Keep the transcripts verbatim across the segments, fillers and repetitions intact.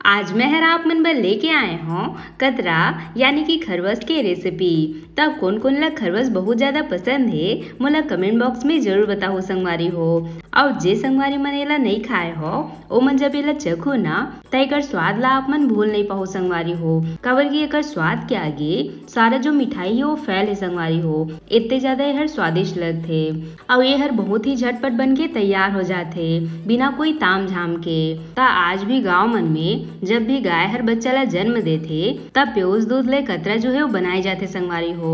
आज मैं हर आप मन बर लेके आए हौं कतरा यानी कि खरवस के रेसिपी। त कोन कोन ला खरवस बहुत ज्यादा पसंद हे, मोला कमेंट बॉक्स में जरूर बताहू संगवारी हो। अउ जे संगवारी मन एला नइ खाए हो, ओमन जब एला चखो ना, त एकर स्वाद ला आप मन भूल नइ पाहू संगवारी हो, काबर कि एकर स्वाद के आगे सारा जो मिठाई हे वो फेल हे संगवारी हो। इतने ज्यादा एहर स्वादिष्ट लगथे। अउ ये हर बहुत ही झटपट बन के तैयार हो जाथे, बिना कोई ताम झाम के। त आज भी गांव मन में जब भी गाय हर बच्चा ला जन्म देथे, तब पेउस दूध ले कतरा जो हे वो बनाए जाथे संगवारी हो।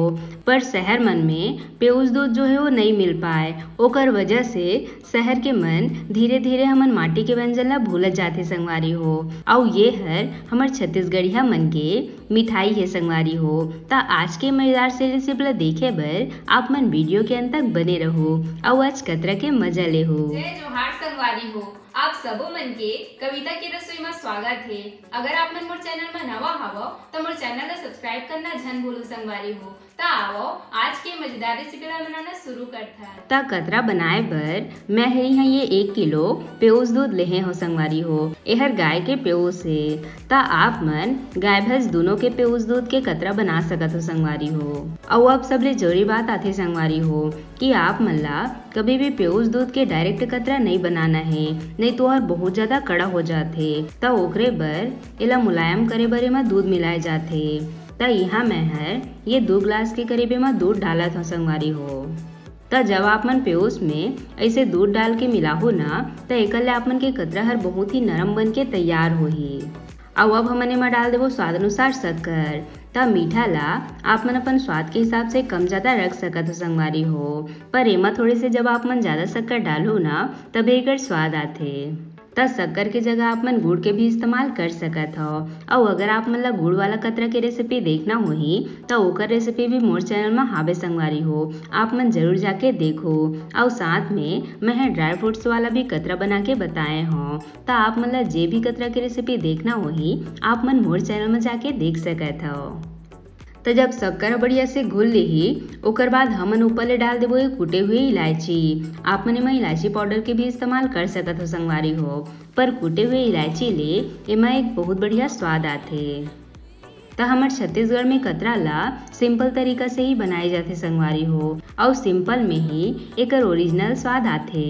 पर शहर मन में पेउस दूध जो हे वो नइ मिल पाए, ओकर वजह से शहर के मन धीरे धीरे हमन माटी के व्यंजन ला भूलत जाथे संगवारी हो। अउ ये हर हमर छत्तीसगढ़िया मन के मिठाई हे संगवारी हो। त आज के मजेदार से रेसिपी ला देखे बर आप मन वीडियो के अंत तक बने रहू अउ आज कतरा के मजा लेहू। जय जोहार संगवारी हो, आप सबो मन के कविता के रसोई में स्वागत हे। अगर आप मन मोर चैनल में नवा हवो त मोर चैनल ला सब्सक्राइब करना झन भूलू संगवारी हो। त आवो आज के मजेदार रेसिपी ला बनाना शुरू करथन। त कतरा बनाए बर मैं हे इहाँ ये एक किलो पेउस दूध लेहे हो संगवारी हो। एहर गाय के पेउस हे। त आप मन गाय भैंस दोनों के पेउस दूध के कतरा बना सकत हो संगवारी हो। अउ अब सबले जरूरी बात आथे संगवारी हो कि आप मन ला कभी भी पेउस दूध के डायरेक्ट कतरा नइ बनाना हे, नइ तो ओहर बहुत ज्यादा कड़ा हो जाथे। त ओकरे बर एला मुलायम करे बर एमा दूध मिलाए जाथे। त इहाँ मैं हर ये दू गिलास के करीब एमा दूध डालत हव संगवारी हो। त जब आप मन पेउस में ऐसे दूध डाल के मिलाहू ना, त एकर ले आप मन के कतरा हर बहुत ही नरम बन के तैयार होही। अउ अब हमन एमा डाल देबो स्वाद अनुसार शक्कर। त मीठा ला आप मन अपन स्वाद के हिसाब से कम ज्यादा रख सकत हो संगवारी हो, पर एमा थोड़े से जब आप मन ज्यादा शक्कर डालहू ना, तब एकर स्वाद आथे। त शक्कर के जगह आप मन गुड़ के भी इस्तेमाल कर सकत हव। अउ अगर आप मन ला गुड़ वाला कतरा के रेसिपी देखना होही, त ओकर रेसिपी भी मोर चैनल म हावे संगवारी हो, आप मन जरूर जाके देखो। अउ साथ में मैं ह ड्राई फ्रूट्स वाला भी कतरा बना के बताए हव, त आप मन ला जे भी कतरा के रेसिपी देखना होही, आप मन मोर चैनल म जाके देख सकत हव। त जब शक्कर ह बढ़िया से घुल लेही, ओकर बाद हमन ऊपर ले डाल देबो ये कूटे हुए इलायची। आप मन एमा इलायची पाउडर के भी इस्तेमाल कर सकत हो संगवारी हो, पर कूटे हुए इलायची ले एमा एक बहुत बढ़िया स्वाद आथे। त हमर छत्तीसगढ़ में कतरा ला सिंपल तरीका से ही बनाए जाथे संगवारी हो, अउ सिंपल में ही एकर ओरिजिनल स्वाद आथे।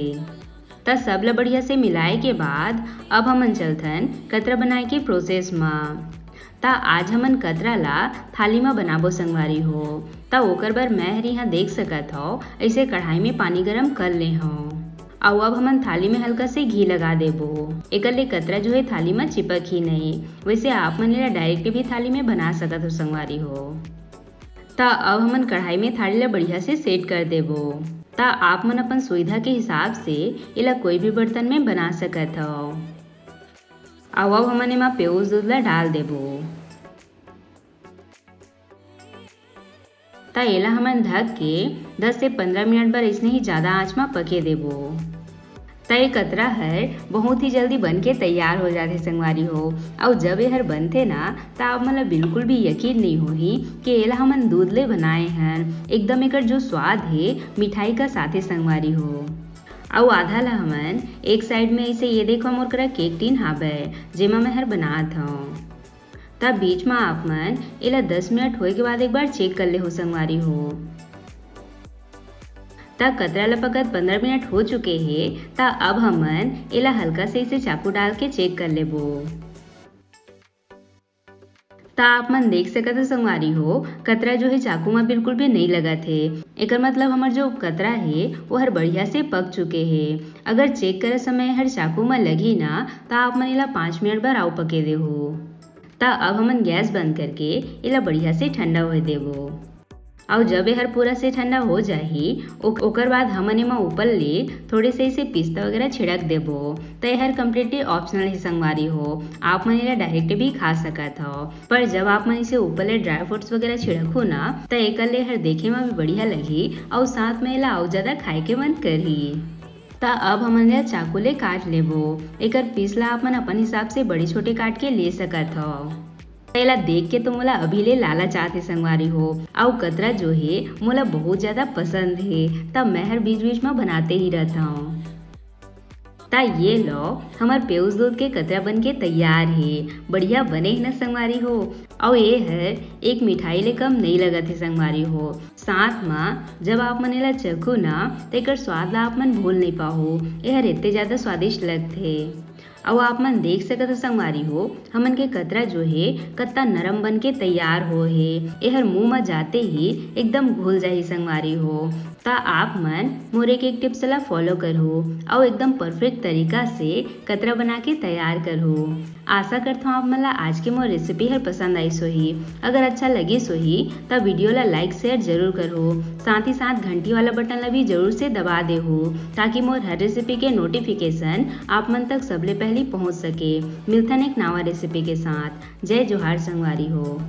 त सब ल बढ़िया से मिलाए के बाद अब हमन चलथन कतरा बनाए के प्रोसेस म। त आज हमन कतरा ला थाली म बनाबो संगवारी हो। त ओकर बर मैं हर इहाँ देख सकत हव, ऐसे कढ़ाई में पानी गरम कर ले हव। अउ अब हमन थाली में हल्का से घी लगा देबो। एकर ले कतरा जो है थाली म चिपक ही नहीं। वैसे आप मन एला डायरेक्ट भी थाली में बना सकत हो संगवारी हो। त अब हमन कढ़ाई में थाली ला बढ़िया से सेट कर देबो। त आप मन अपन सुविधा के हिसाब से एला कोई भी बर्तन में बना सकत हव। अउ अब हमन एमा पेउस दूध ला डाल देबो। त एला हमन ढक के दस से पंद्रह मिनट बर अइसने ही ज्यादा आंच म पके देबो। त ये कतरा हर बहुत ही जल्दी बन के तैयार हो जाथे संगवारी हो। अउ जब ये हर बनथे ना, त आप मन ला बिल्कुल भी यकीन नइ होही कि एला हमन दूध ले बनाए हन। एकदम एकर जो स्वाद हे, मिठाई का साथे संगवारी हो। अउ आधा ला हमन एक साइड में ऐसे, ये देखो मोर करा केक टिन हाबे, जेमा मैं हर बनात हव। तब बीच म आप मन एला दस मिनट होए के बाद एक बार चेक कर लेहू संगवारी हो। त कतरा ल पकत पंद्रह मिनट हो चुके हे, त अब हमन एला हल्का से इसे चाकू डाल के चेक कर लेबो। त आप मन देख सकत हो संगवारी हो, कतरा जो हे चाकू म बिल्कुल भी नइ लगत हे। एकर मतलब हमर जो कतरा हे, वो हर बढ़िया से पक चुके हे। अगर चेक करे समय हर चाकू म लगही ना, त आप मन एला पाँच मिनट बर अउ पके देहू। त अब हमन गैस बंद करके एला बढ़िया से ठंडा होए देबो। अउ जब एहर पूरा से ठंडा हो जाही, ओक-, ओकर बाद हमन एमा ऊपर ले थोड़े से ऐसे पिस्ता वगैरह छिड़क देबो। त एहर completely optional हे संगवारी हो, आप मन एला डायरेक्ट भी खा सकत हव। पर जब आप मन इसे ऊपर ले ड्राई फ्रूट्स वगैरह छिड़कहू ना, त एकर ले एहर देखे म भी बढ़िया लगही अउ साथ में एला अउ ज्यादा खाए के मन करही। त अब हमन एला चाकू ले काट लेबो। एकर पीस ला आप मन अपन हिसाब से बड़े छोटे काट के ले सकत हव। एला देख के तो मोला अभी ले लालच आथे संगवारी हो, अउ कतरा जो हे मोला बहुत ज्यादा पसंद हे, त मैं हर बीच-बीच म बनाते ही रहथंव। त त ये लो, हमर पेउस दूध के कतरा बन के तैयार हे। बढ़िया बने हे न संगवारी हो? अउ ये हर एक मिठाई ले कम नइ लगत हे संगवारी हो। साथ म जब आप मन एला चखहू ना, त एकर स्वाद ला आप मन भूल नइ पाहू। ये हर एते ज्यादा स्वादिष्ट लगथे। अउ आप मन देख सकत हो संगवारी हो, हमन के कतरा जो हे, कत्ता नरम बन के तैयार हो हे। एहर मुंह म जाते ही एकदम घुल जाही संगवारी हो। त आप मन मोर एक एक टिप्स ला फॉलो करहू अउ एकदम परफेक्ट तरीका से कतरा बना के तैयार करहू। आशा करथौं आप मन ला आज के मोर रेसिपी हर पसंद आइस होही। अगर अच्छा लगिस होही त वीडियो ला लाइक शेयर जरूर करहू। साथ ही साथ घंटी वाला बटन ला भी जरूर से दबा देहू, ताकि मोर हर रेसिपी के नोटिफिकेशन आप मन तक सबले पहली पहुंच सके। मिलथन एक नवा रेसिपी के साथ। जय जोहार संगवारी हो।